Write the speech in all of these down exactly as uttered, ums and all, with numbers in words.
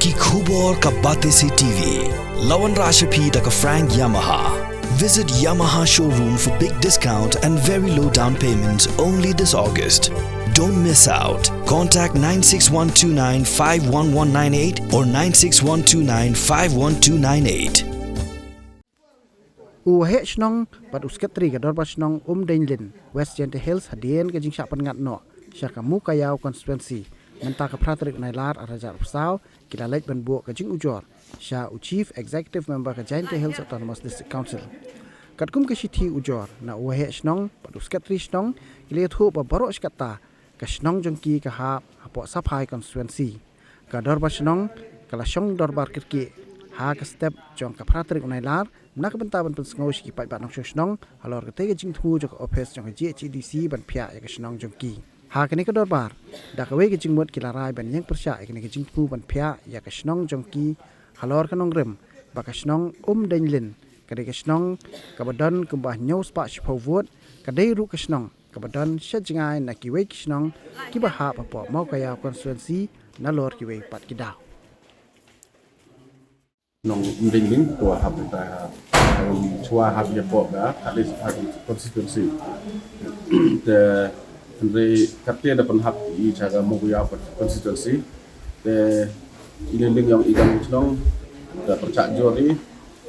Ki khubor ka Batesi T V. La wanrah sha phi da ka Frank Yamaha. Visit Yamaha showroom for big discount and very low down payments only this August. Don't miss out. Contact nine six one two nine five one one nine eight or nine six one two nine five one two nine eight. U Waheh Shnong bad u Sekretari ka Dorbar Shnong Umdeiñlin, West Jaintia Hills, hadien ka jingshah pynngat noh sha ka Mowkaiaw constituency mynta ka phra tarik Nailar arhajar arphew saw, ki la leit ban buh ka jingujor sha u Chief Executive Member ka Jaintia Hills Autonomous District Council. Katkum ka shithi ujor na u Waheh Shnong bad u Sekretari Shnong, ki la ïathuh ba baroh shi katta ka shnong jong ki ka hap hapoh Saphai constituency. Ka Dorbar Shnong ka la shong dorbar kyrkieh ha ka step jong ka phra tarik u Nailar na ka bynta ban pynsngew sha ki paidbah nongshong shnong halor katei ka jingthmu jong ka ophis jong ka G H A D C ban phiah ïa ka shnong jong ki. Ha kane ka dorbar, da kawei ka jingmut ki la rai ban ïeng pyrshah ïa kane ka jingthmu ban phiah ïa ka shnong jong ki halor ka nongrim ba ka shnong Umdeiñlin ka dei ka shnong kaba don kumba hynñiew spah shiphew vote, ka dei ruh ka shnong kaba don sha jngai na kiwei ki shnong kiba hap hapoh Mowkaiaw constituency nalor kiwei pat ki daw. Nong Umdeiñlin, to hap ta, um, chwa hap ïa pok ga, at least hap constituency. Te, hynrei katte da pynhap i cha ka Mowkaiaw constituency. Te, ine ling yong i kam chnong, da pyrchah jor i,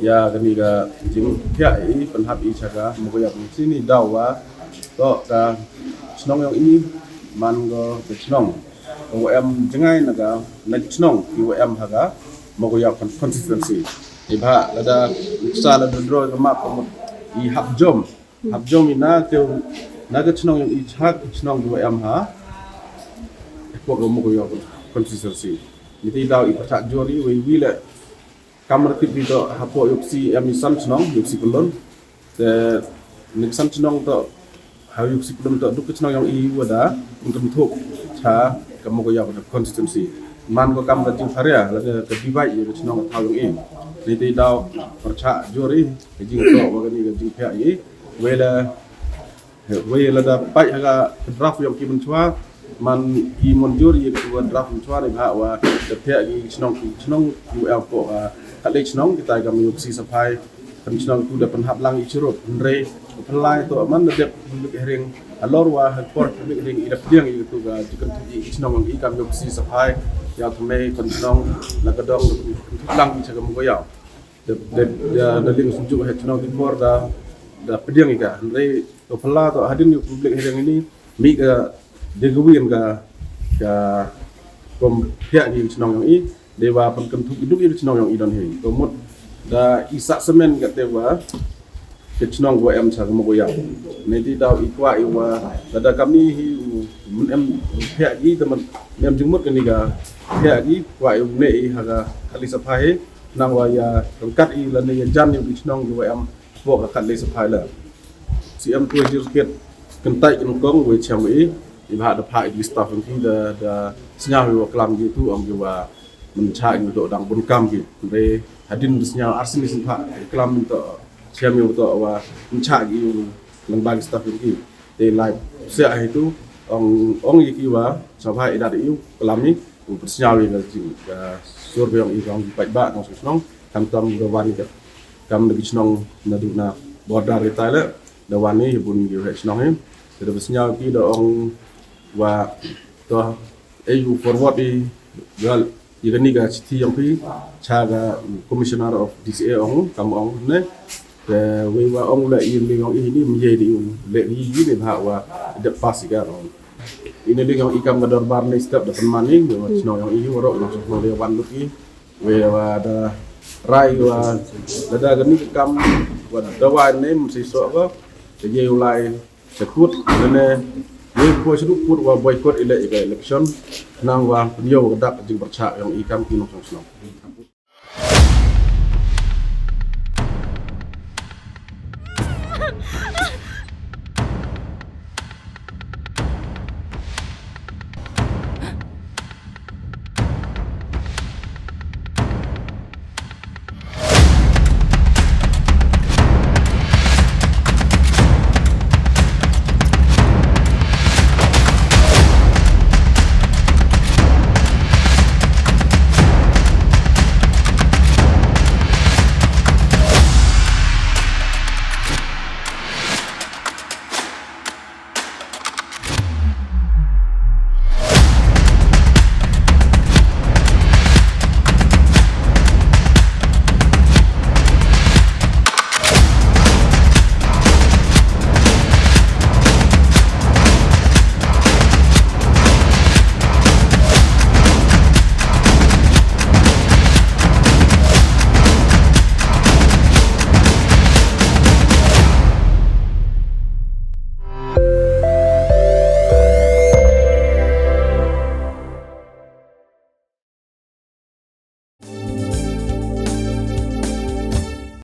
ïa kani ka jingphiah i, pynhap i cha ka Mowkaiaw constituency ni daw wa, to ka chnong yong i, man ko ka chnong. Ko wa em jngai na ka, na chnong, i wa em ha ka, Mowkaiaw con-, constituency. I bha lada sa lada draw ka map ka mut i hap jom. Hap jom i na ke na ka chnong i ha ka chnong i wa em ha. Ko ka Mowkaiaw constituency. Ni ti daw i pyrchah jor i wei wei le. Kam ra tip i to hapoh yoksi em i san chnong, yoksi pelon. Te ni san chnong to ha yoksi pelon to duk ka chnong yong i wa da, kum ka muthup cha ka Mowkaiaw constituency. Man ko kam ka jingpharia, lada ka divide ïa ka chnong ka thaw yong i. Ni te daw pyrchah jor i, ka jingto wa ka ni ka jingphiah i. Wei la, wei lada pait ha ka draft yong ki mynchwa, man i mynjur ïa ka draft mynchwa ni bha wa da phiah ki chnong ki chnong u el ko, ah, ka le chnong kita ka myu si saphai. Kan chnong tu da pynhap lang i chirup. Hynrei pynlai to man da dep public hearing. Halor wa ha por public hearing i da pdiang i tu ka jikan tu i chnong i kam yok si saphai. Ïa tu mei kan chnong la ka dong da pynhap lang i cha ka Mowkaiaw. Da, da, da, da ling sum juk ha chnong ti por da, da pdiang i ka. Hynrei to pynlai to hadien i public hearing ini mi ka de ka win ka, ka kom phiah i chnong yong i. Dei wa pynkynthup i duk i chnong yong i don hi. Ko mut da i sa semen ka te wa ka chnong wa em cha ka Mowkaiaw. Ne ti daw i kwah i wa da da kam ni hi u mun em phiah i te man em jingmut ka ni ka phiah i kwah i u ne i ha ka kali saphai hi. Nang wa ïa rangkat i la ne ïa jan i u chnong i wa em pok ka kali saphai la. Si em tu jir kit kyntai kin kong wei cham i i bha da pha i staff ki da da sñiaw i wa klam ki tu ong ki wa myncha i to dang bun kam ki. Re hadin da sñiaw arsin i sin pha klam to cham i to wa myncha i u lang ba ki staff ki. Te lai sia hi tu ong ong i ki wa sa pha i da i u klam i u pynsñiaw i ka jing ka sur be ong i ong ki paidbah nong shnong kam tam da wan i ka kam da ki chnong na du na border i tai le da wan i bun ki he chnong i da da pynsñiaw ki da ong wa to e u forward i gal i ka ni ka chithi yong phi cha ka commissioner of D C A ong kam ong ne te wei wa ong le i ni ong i ni mi ye di ong le i ni bha wa da pass i ka ong i ni ding ong i kam ka dorbar ni step da pynman i wa chnong ong i wa ro nong shnong le wan lut i. Wei wa da rai wa da da ka ni ka kam wa da wa ne msi so ko te ye u lai cha kut ne ye ko cha kut wa boycott ile i ka election nang wa pynyoh ka dak jingpyrchah yong i kam ki nong shnong.